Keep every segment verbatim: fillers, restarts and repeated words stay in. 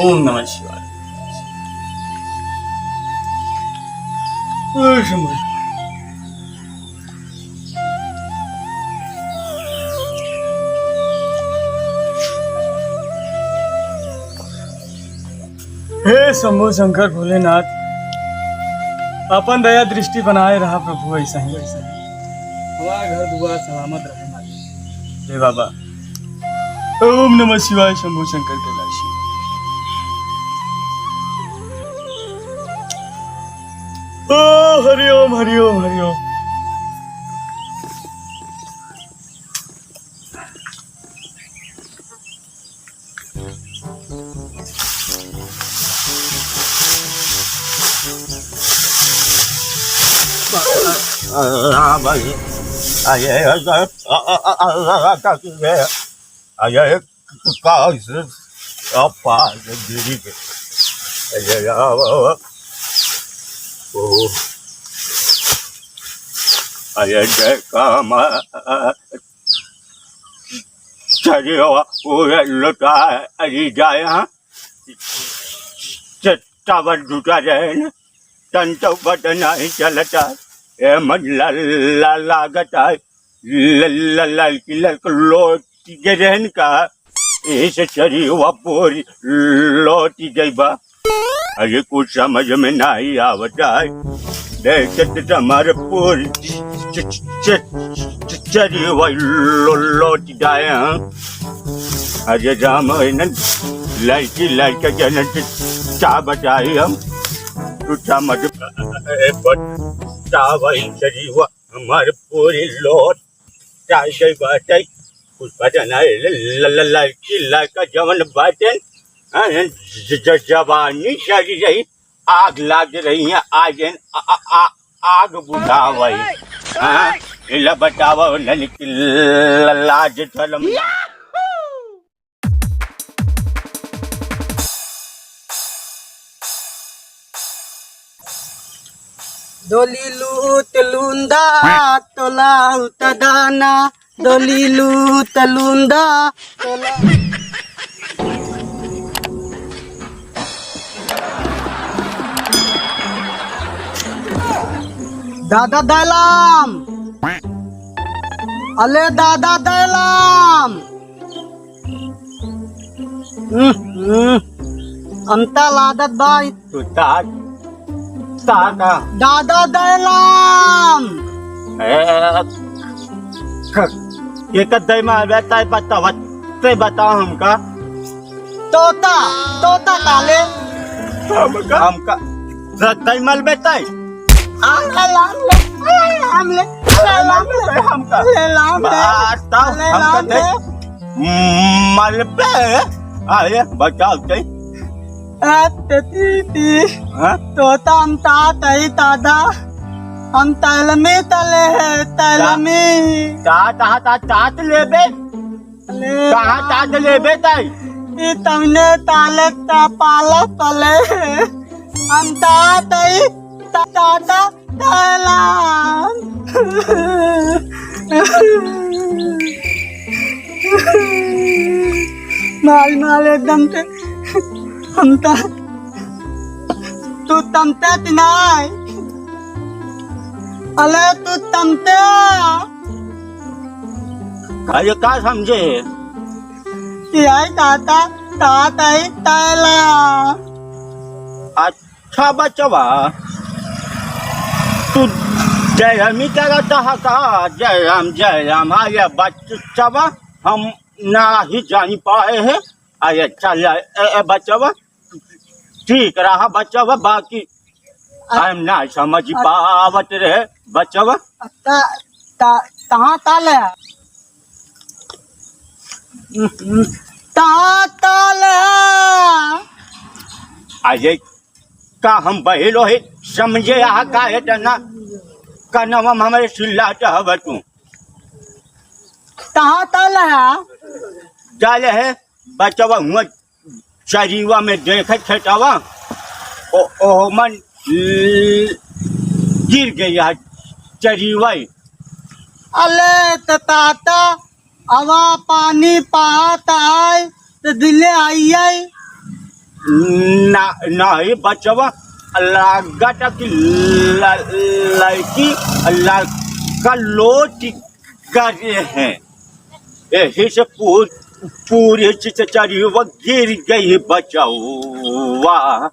ओम नमः शिवाय। ओम शंभो। हे शंभो शंकर भोलेनाथ, अपन दया दृष्टि बनाए रहा प्रभु, ऐसा ही, ऐसा ही। हमारा घर दुआर सलामत रहे मालिक। हे बाबा, ओम नमः शिवाय शंभो शंकर कैलाशी। ओ हरि ओम, हरि ओम, हरि ओम। अरे जय कामा चरियो पूरे लुटा अरी जाए, हाँ। च-, चावल जुटा रहे न, तन तो पता नहीं चलता। ए मन ला, ला, लागत है, ल-, ल-, ललकी ललक लोट के रहन का, इस चरियो पूरी लोट गई बा। अरे कुछ समझ में नहीं आवता है। देख के तो हमारे पूरी च-, च-, च-, च-, चरी वही लो-, लौट जाए हैं। अरे राम, इन्हें लड़की लड़का के इन्हें च-, चा बताई हम। तू समझ, ए, बता वही चरी हुआ हमारे पूरी लौट चाहे गई बात है, कुछ पता नहीं, ल-, ल-, ल-, लड़की लड़का जवन बातें, हाँ, ज-, ज-, जवानी सड़ी रही, आग लाग रही है, आज इन आ-, आ-, आ-, आग बुझावई। हाँ, इला बतावा, नन की ल-, लाज धर्म। डोली लूट लूंदा, तोला उतदाना। डोली लूट लूंदा, तोला। दादा दैलाम, अले दादा दैलाम। हम्म, हम्म। अमता लादत बाई। तू ता-, ता-, ता-, दादा दैलाम। ए, क-, ये कद दै में आवे, ताई बतावत, ते बताओ हमका। तोता, तोता ताले। हमका? हमका। द-, दै मल बेताई। आ, ले लाम ले, ले लाम ले, ले लाम ले, हमका। ले लाम ले। बस, तब ले हमका लाम दे। ले। मलबे, अरे, बचाव तई। आ, ते ती, ती। हाँ? तोता हम तात आई, तादा। हम तैलमी तले है, तैलमी। ता-, ता-, ता-, तात लेबे? ले कहाँ लाम। तात लेबे तई? ई तमने ताले ता पाला तले है। हम तात आई, ता-, तादा। तालाब। माल, माल एकदम से। हम ता-, तू तमते कि नाय? अले तू तमते? अरे का समझे? कि आई ताता, तात आई ताला। अच्छा बचवा, तू जय रामी करत ह का? जय राम, जय राम। अरे बचवा, हम नाही जानी पाए हैं। अरे चल, ए, ए, बचवा, ठीक रहा बचवा, बाकी अ-, हम ना समझ अ-, पावत रहे बचवा। ता-, ता-, तहाँ ताल है? तहाँ ताल है? अरे का हम बहिरो है, समझे यहाँ का है तना? कनवा में हमरे चिल्लात हव तू। तहाँ ताल है? ताल है, बचवा हुआ चरीवा में देखे खेतवा, ओ, ओ मन ल-, गिर गई है चरीवा। अले त ताता, हवा पानी पात आय, त दिले आई आई। ना, नाही बचवा, लागत कि ल-, लड़की लड़का लोट गए हैं। यही से पू-, पूरी च-, च-, चरी वो गिर गई बचवा।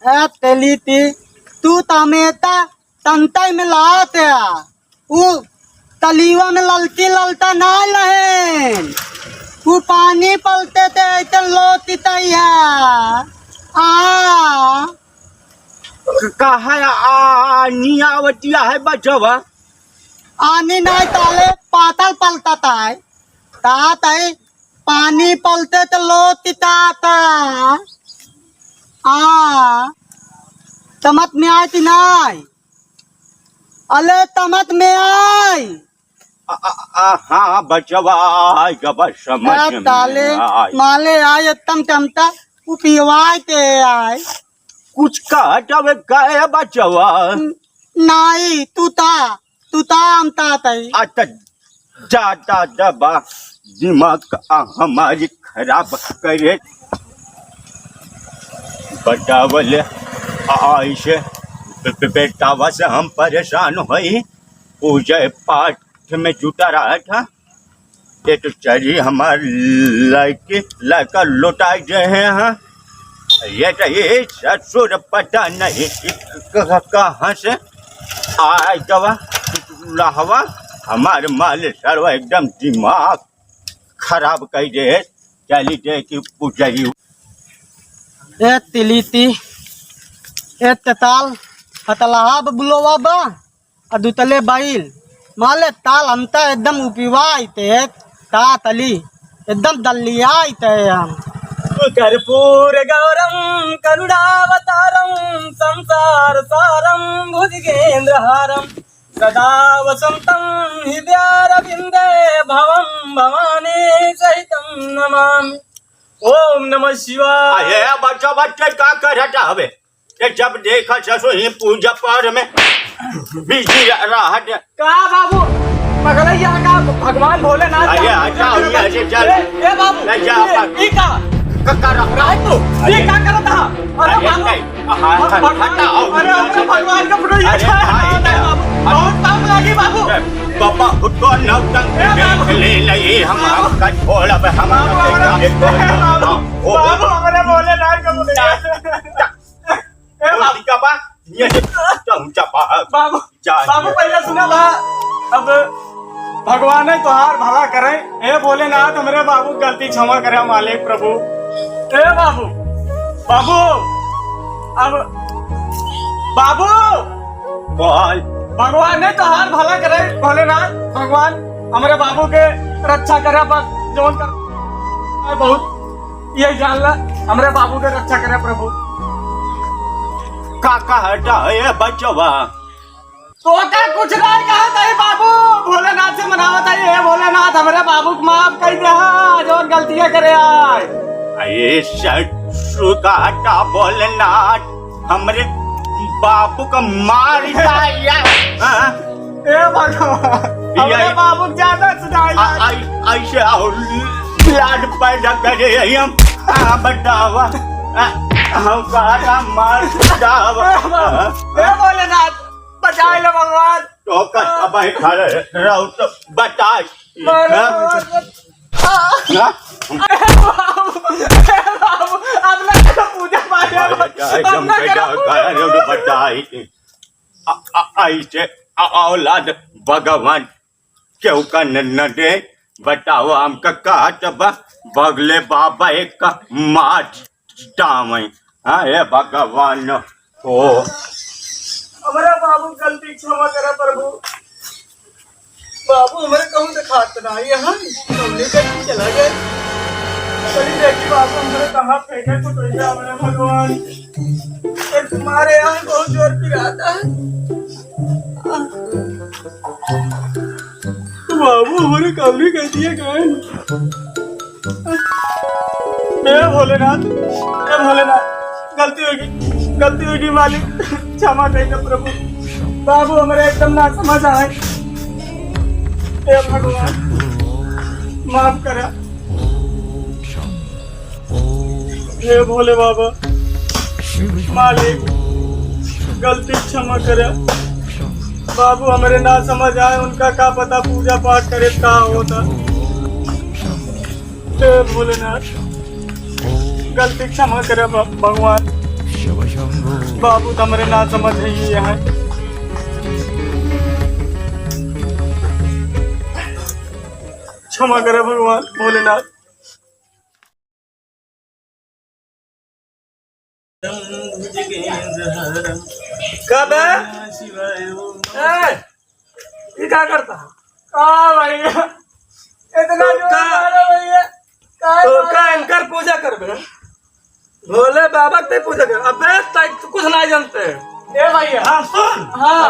ए तेली ती, तू तमेता तंतई में लात है। उ तलिवा में ललती ललता ना लहेन। उ पानी पलते ते ऐसे लोतितई है। आ। क-, कहा आ, आनी आवतिया है बचवा? आनी नाई ताले पातल पलता ताई। तात आई पानी पलते त लोतिता ता। आ, तमत में आई ती नाई। अले तमत में आई। आ, आ, आ, हाँ, बचवा, आई गबा समझ आ, में ताले, आई। माले आई, एकदम चमता, उ पियवाए के आई। कुछ कहत हवे का बचवा? न-, नाई, तू ता, तू ता हम ता तई। आ, त जा, जा, जा बा, दिमाग आ हमारी खराब करे। बतावले, आ, ऐसे बे-, बे-, बेटावा से हम परेशान होई। पूजा पाठ में जुटा रहा था। ये तो चरी हमार लड़के, लड़का लौटा गए हैं, हाँ। ये तो ये ससुर पता नहीं कि क-, क-, कहाँ से आ गवा, लहवा, हमार माल सरवा एकदम दिमाग खराब कर दे। चली दे कि पुजरी। ए तिलीती, ए तेताल, हतलाहा बुलवा बा, आ दुतले बाइल, माले ताल हमता एकदम उपिवाई ते, ता तली, एकदम दल्लियाई ते हम। कर्पूर गौरम करुणावतारम संसार सारम भुजगेंद्र हारम सदा वसंतम हृदयारविंदे भवम भवानी सहितम नमामि। ओम नमः शिवाय। अरे बच्चा, बच्चा का करत हवे? ये जब देखा ससुर ही पूजा पाठ में बिजी रह-, रहत है। का बाबू, पगलैया का भगवान भोलेनाथ अरे का हटा, पूजा ये ऐसे चल। ए, ए बाबू, ले जा, ये, अपन। ये का? क-, कर, राय तो, ये अरे। का करत हा? अरे अरे बाबू, नहीं, हाँ, हम हाँ, भगवान, हटाओ। अरे हम तो भगवान का फोटो अरे, खींचा है, हाँ, अरे हाँ। बाबू, बहुत पाप लागी बाबू। बाबा, उठो, नौटंकी ए बाबू। देख ले, ले, हम बाबू। आपका छोड़, अब हम बाबू, आपका हमारे, छोड़। ए बाबू, ओ, बाबू, हमारे भोलेनाथ का फोटो जा। खींचा। ए बाबू। ठीक है बा, ये से पहुंचा बा। बाबू, जा, बाबू, ये। पहले सुना बा, अब भगवान है तोहार भला करे। हे भोलेनाथ, हमरे बाबू के गलती क्षमा करे मालिक प्रभु। हे बाबू, बाबू, अब बाबू, बोल। भगवान है तोहार भला करे भोलेनाथ, भगवान हमरे बाबू के रक्षा करे, बस जौन कर बहुत ये जान ला, हमरे बाबू के रक्षा करे प्रभु। का कहता है बचवा? तो का कुछ नहीं कहत है बाबू, भोलेनाथ से मनावत है, हे भोलेनाथ, हमरे बाबू के माफ कर दे, हाँ, जौन गलतियाँ करे आए। अरे ससुर कहता भोलेनाथ, हमरे बाबू का मार डाया। हाँ? ए भगवान, ये हमरे आई। बाबू के ज्यादा सुनाई आ, जाए। आई, ऐसे आओ, लाड पैदा करे हम। आ, बतावा। आ, हम कहा था मार डावा। ए भगवान, ए भोलेनाथ, बचाए लो भगवान। तो का, अब आई खड़े रहो तो बताए। मारो हाँ? भगवान। हाँ? अरे बाबू, अरे बाबू, अब ना करो पूजा पाठ, अरे, क्या एकदम अब ना बेटा, करो पूजा। अरे, उन्हें बताई। आ, आ, ऐसे, आ, औलाद भगवान केहू का न, न दे। बताओ, हमका कहत बा, बगले बाबा एक का मार डावे। हाँ, हे भगवान, ओ। हमरा बाबू गलती क्षमा करा प्रभु। बाबू हमरे कहूँ देखात ना, ये हम कमरे के चला गए। चली देखी बाबू हमरे कहाँ फेंके को तो जा, हमरे भगवान। ए, तुम्हारे यहाँ बहुत जोर पिराता है। बाबू हमरे कमरे कह दिए गए। हे भोलेनाथ, हे भोलेनाथ, गलती होगी, गलती होगी मालिक, क्षमा कर दो प्रभु। बाबू हमरे एकदम ना समझ आए। हे भगवान, माफ करा। हे भोले बाबा, मालिक, गलती क्षमा करे। बाबू हमरे ना समझ आए, उनका का पता पूजा पाठ करे का होता। हे भोलेनाथ, गलती क्षमा करे भ-, भगवान। बाबू तो हमरे ना समझ है, ये है। क्षमा करे भगवान भोलेनाथ। का बे? ए, ई का करता? का भैया? इतना तो जोर का, मारा भैया। का तो मारा? का इनकर पूजा करबे? भोले बाबा के पूजा कर। अबे, तै तू कुछ नहीं जानते। ए भैया। हाँ, सुन। हाँ।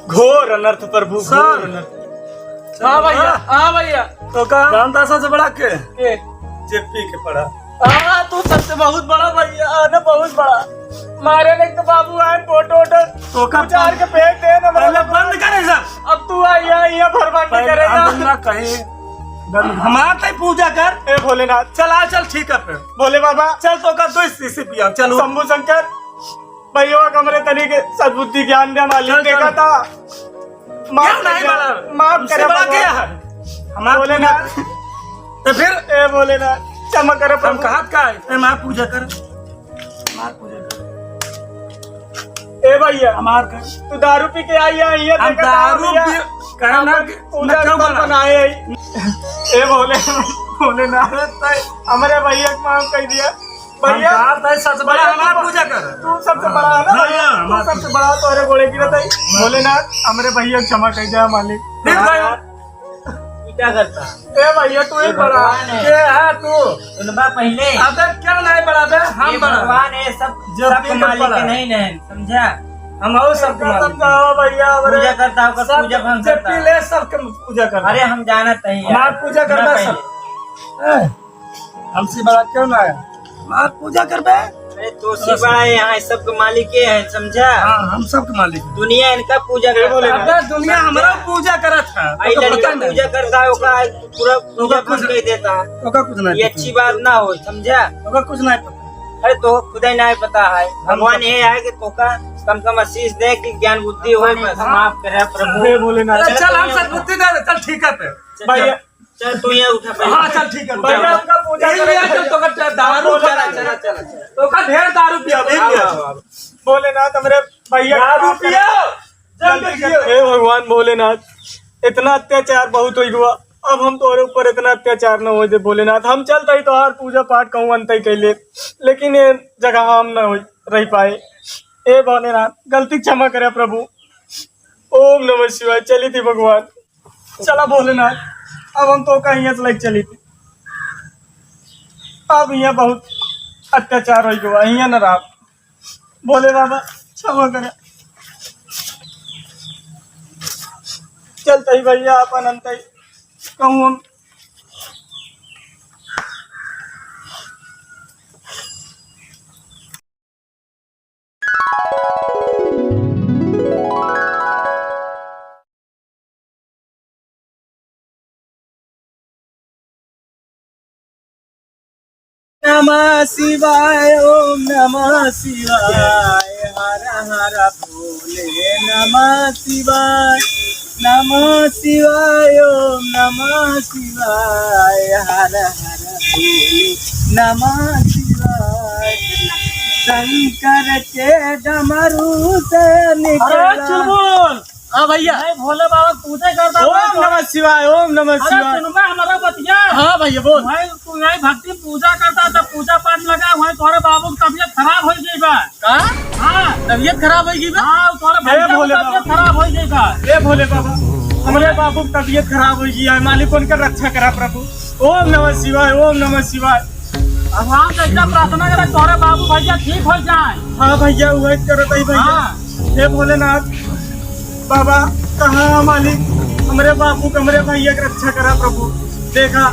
घोर अनर्थ प्रभु, घोर अनर्थ। हाँ भैया, हाँ। हाँ भैया। तो का रामदासा से बड़ा के? के? जे पी के पड़ा। हाँ, तू सबसे बहुत बड़ा भैया, हाँ ना, बहुत बड़ा। मारे नहीं तो बाबू आए, फोटो वोटो तो का उतार के फेंक दे ना, पहले मतलब। बंद करे सब। अब तू आई, यहाँ, यहाँ भरभंडी पहले करे ना। हम ना कहे, बंद, हमार तई पूजा कर। ए भोलेनाथ। चल, आ, चल, ठीक है फिर। भोले बाबा। चल, तो का दो शीशी पिया, चलो। शंभू शंकर। भैया, हमरे तनी के सद्बुद्धि ज्ञान दे, मालिक चल, देखा चल। था। माफ क्यों नहीं कर दे, बड़ा? माफ हमसे करे बड़ा भगवान। क्या है? हमार भोलेनाथ। पूजा। तो फिर? ए भोलेनाथ, क्षमा करे हम प्रभु। कहा का है? ए, हमार पूजा कर। हमार पूजा कर। ए भैया, हमार कर। तू दारू पी के आई है, ये हम देखा था दारू भैया। पी, कहना हम कि पूजा मैं क्यों स्थल बना? बनाए है। ए भोले, भोलेनाथ, हमरे भैया के माफ कर दिया। भैया, हम कहा था, सच बड़ा भैया, हमार तू, पूजा कर। तू सबसे बड़ा है ना हाँ, भैया? हाँ, तू हमार सबसे बड़ा, तोहरे गोड़े गिरत है। भोलेनाथ, हमरे भैया के क्षमा कर दे मालिक। फिर भाई। तू क्या करता? ए भैया, तू ही ये बड़ा। भगवान है। के है तू? सुनबा पहले। अबे, क्या नहीं बड़ा बे? हम ये बड़ा। भगवान है, सब, जब सबके भी मालिक बड़ा। है, नहीं, नहीं, समझा? हम और सबके इनका मालिक। समझाओ भैया, हमरे पूजा करता होगा, सब पूजा भंग जब करता भी है। ले, सबके पूजा करता। अरे, हम जानत नहीं है। हमार पूजा करता सुनबा सब। पहले। ए, हमसे बड़ा क्यों ना है? हमार पूजा करबे? अरे, तो से बड़ा है यहाँ, सबके मालिक ये है, समझा? हाँ, हम सबके मालिक हैं। दुनिया इनका पूजा ये करता बोले है। अबे, दुनिया समझा? हमरा पूजा करत है। आई तो लड़का पता नहीं। पूजा करता है, ओका पूरा तो पूजा ओका कुछ भंग कर देता है। ओका कुछ नहीं ये पता। अच्छी बात ना हो, समझा? ओका कुछ नहीं पता। अरे, तो खुदा ही नहीं पता है। हम भगवान सब ये है कि तोका कम से कम आशीष दे कि ज्ञान बुद्धि हो, भगवान बस। माफ करे प्रभु। हे भोलेनाथ। अरे, चल, हम सद्बुद्धि दे दे, चल, ठीक है फिर। चल, भैया, चल। चल, तू यहाँ उठा पहले। हाँ, चल, ठीक है, उठा, भैया, उठा। उनका पूजा यही करे। लिया कि तोका ढेर दारू चला, चला, चला, चला, चला। तोका ढेर दारू पिया, अभी हाँ, पिया। हाँ, हाँ। भोलेनाथ, हमरे भैया दारू पिया, जम के गलती पिया। कर, हे भगवान भोलेनाथ, इतना अत्याचार बहुत होइ गवा। अब हम तोहरे ऊपर इतना अत्याचार न होइ दे भोलेनाथ। हम चलत ही तोहार पूजा पाठ कहूँ अंत ही कैले, लेकिन ये जगह हम न होइ, रह पाए। ए भोलेनाथ, गलती क्षमा करे प्रभु। ओम नमः शिवाय। चली थी भगवान। चला भोलेनाथ, अब हम तोका हियाँ से लेके चली थी। अब हियाँ बहुत अत्याचार होइ गवा, हियाँ न रहा। भोले बाबा, क्षमा करे। चलत ही भैया, अपन अंत ही कहूँ हम। नमः शिवाय, ओम नमः शिवाय, हर हर भोले नमः शिवाय, नमः शिवाय, ओम नमः शिवाय, हर हर भोले नमः शिवाय। शंकर के डमरू से निकला। अरे चुलबुल! हाँ भैया। मैं भोले बाबा की पूजा करता हूँ। ओम नमः शिवाय, ओम नमः अरे शिवाय। सुनबा हमारा बतिया। हाँ भैया, बोल। भाई, तू यही भक्ति में पूजा करता, तब पूजा पाठ लगा, वहीं तोहरे बाबू की तबीयत खराब होइ गई बा। का? हाँ। तबीयत खराब होइ गई बा? हाँ, तोहरे ए भैया की भोले तबीयत बाबा। खराब होइ गई बा। ए भोले बाबा, हमरे बाबू की तबीयत खराब होइ गई है, मालिक उनकर रक्षा करा प्रभु। ओम नमः शिवाय, ओम नमः शिवाय। भगवान से इतना प्रार्थना करे, तोहरे बाबू भैया ठीक होइ जाए। हाँ भैया, वही करत ही भैया। हाँ। हे भोलेनाथ, बाबा, कहाँ मालिक? हमरे बाबू के, हमरे भैया के रक्षा करा प्रभु। देखा,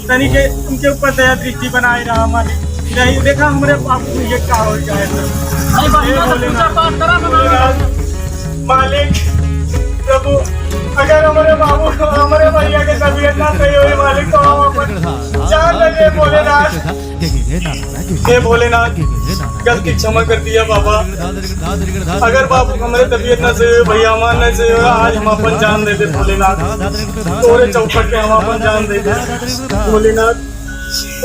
तनी के उनके ऊपर दया दृष्टि बनाए रहा मालिक। यही देखा, हमरे बाबू भैया का होइ जाए। नहीं, हे बढ़िया से भोलेनाथ। पूजा पाठ करा, भोलेनाथ, मालिक, प्रभु, अगर हमरे बाबू, हमरे भइया के तबीयत ना सही होई मालिक, तो हम अपन जान दे दे भोलेनाथ। हे भोलेनाथ, गलती क्षमा कर दिया बाबा। अगर बाबू हमरे तबीयत ना सही होई, भइया हमार ना सही होई, आज हम अपन जान दे दे भोलेनाथ। तोरे चौखट पे हम अपन जान दे दे भोलेनाथ।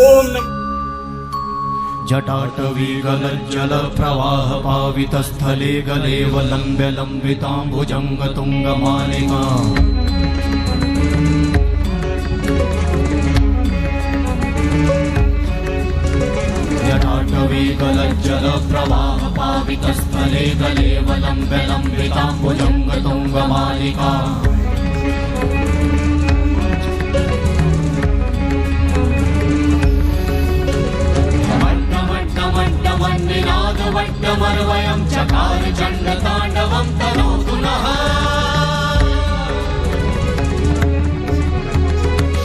ओम नमः जटाटवीगलज्जलप्रवाहपावितस्थले गलेऽवलम्ब्य लम्बिताम्बुजङ्गतुङ्गमालिका। जटाटवीगलज्जलप्रवाहपावितस्थले गलेऽवलम्ब्य लम्बिताम्बुजङ्गतुङ्गमालिका। डमड्डमड्डमड्डमन्निनादवड्डमर्वयं चकार चण्डताण्डवं तनोतु नः।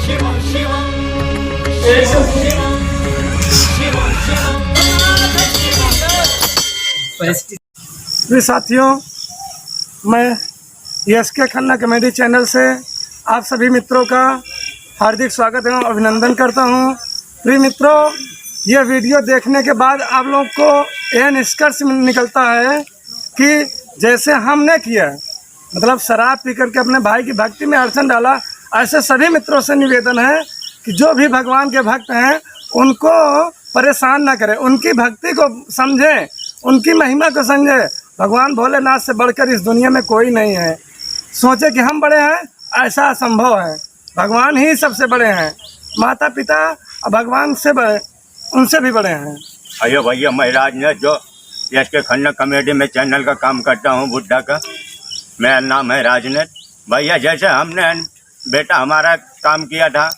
शिवं शिवं शिवं शिवं शिवं शिवं शिवं। प्रिय साथियों, मैं एस के खन्ना कॉमेडी चैनल से आप सभी मित्रों का हार्दिक स्वागत एवं अभिनंदन करता हूँ। प्रिय मित्रों, यह वीडियो देखने के बाद आप लोग को यह निष्कर्ष निकलता है कि जैसे हमने किया, मतलब शराब पी करके अपने भाई की भक्ति में अड़चन डाला, ऐसे सभी मित्रों से निवेदन है कि जो भी भगवान के भक्त हैं उनको परेशान ना करें, उनकी भक्ति को समझें, उनकी महिमा को समझें। भगवान भोलेनाथ से बढ़कर इस दुनिया में कोई नहीं है। सोचे कि हम बड़े हैं, ऐसा असंभव है। भगवान ही सबसे बड़े हैं। माता पिता और भगवान से बड़े, उनसे भी बड़े हैं। अरे भैया, मैं राजनेत, जो एस के खन्ना कॉमेडी में चैनल का काम करता हूँ, बुड्ढा का। मेरा नाम है राजनेत। भैया, जैसे हमने, बेटा हमारा काम किया था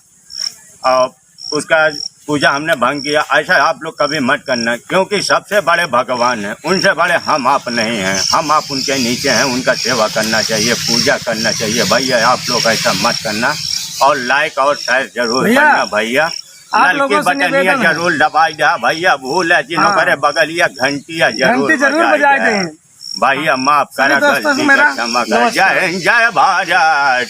और उसका पूजा हमने भंग किया, ऐसा आप लोग कभी मत करना, क्योंकि सबसे बड़े भगवान हैं, उनसे बड़े हम आप नहीं हैं। हम आप उनके नीचे हैं, उनका सेवा करना चाहिए, पूजा करना चाहिए। भैया, आप लोग ऐसा मत करना और लाइक और शेयर जरूर भैया, करना भैया। आप लोगों से बटनिया निवेदन है। जरूर दबाई द्या भैया, भूल है जिन्हों हाँ। करे बगलिया घंटिया जरूर घंटी जरूर बजाई बजाई द्या। दें। भैया, माफ सभी करा, दोस्तों को गलती का मेरा क्षमा करा। नमस्कार। जय हिंद, जय भारत।